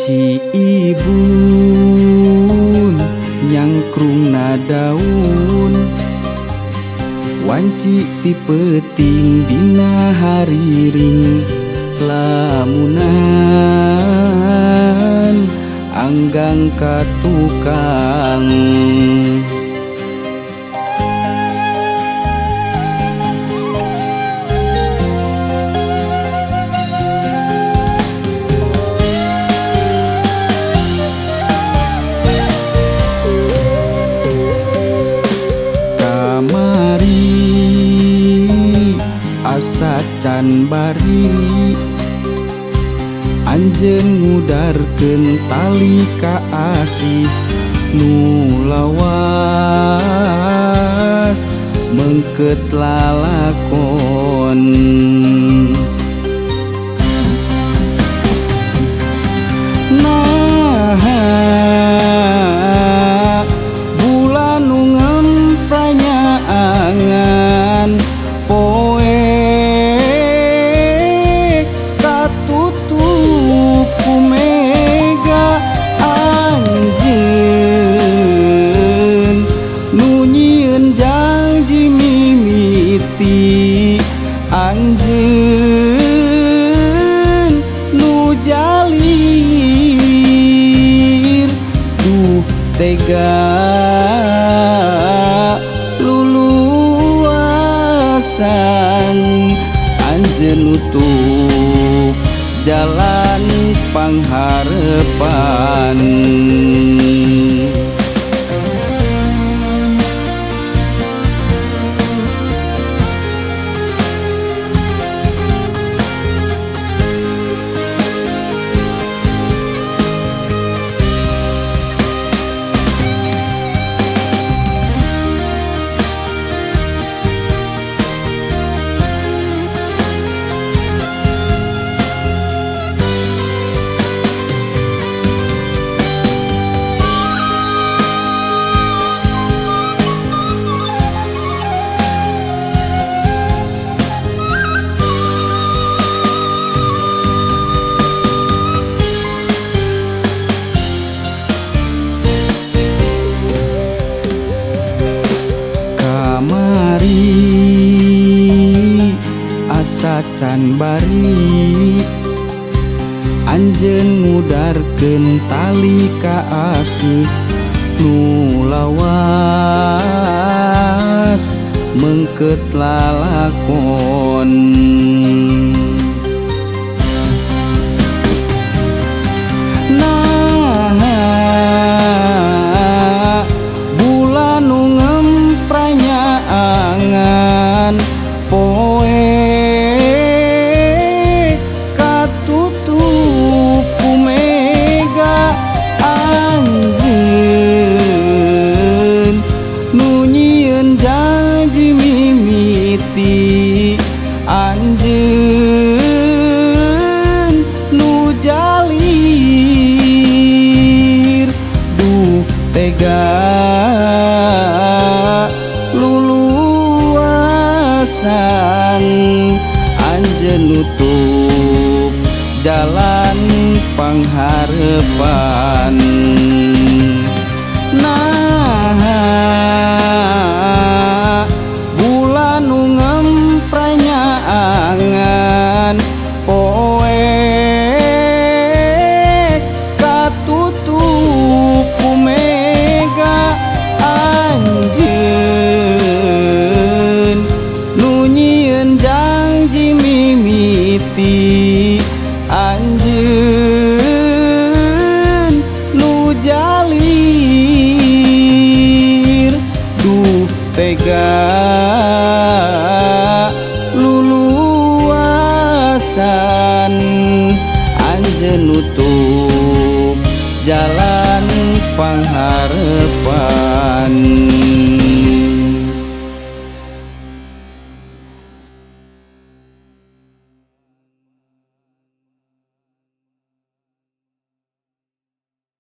Wanci ibun nyangkrungna daun, wanci ti peuting dina hariring lamunan anggang ka tukang. Asa can bari anjeun ngudarkeun tali kaasih nu lawas mengket lalakon. Naha bulan nu ngempranyaangan poe katutup ku mega anjeun nu nyieun janji mimiti anjeun nu jalir duh tega luluasan anjeun nutup jalan pangharepan. Kamari asa can bari anjeun ngudarkeun tali kaasih nu lawas mengket lalakon. Naha bulan nu ngempranyaangan poe katutup ku mega anjeun nu nyieun janji mimiti anjeun nu jalir duh tega luluasan anjeun nutup jalan pangharepan. Naha bulan nu ngempranyaangan poe katutup ku mega anjeun nu nyieun janji mimiti anjeun nu jalir duh tega luluasan anjeun nutup jalan pangharepan.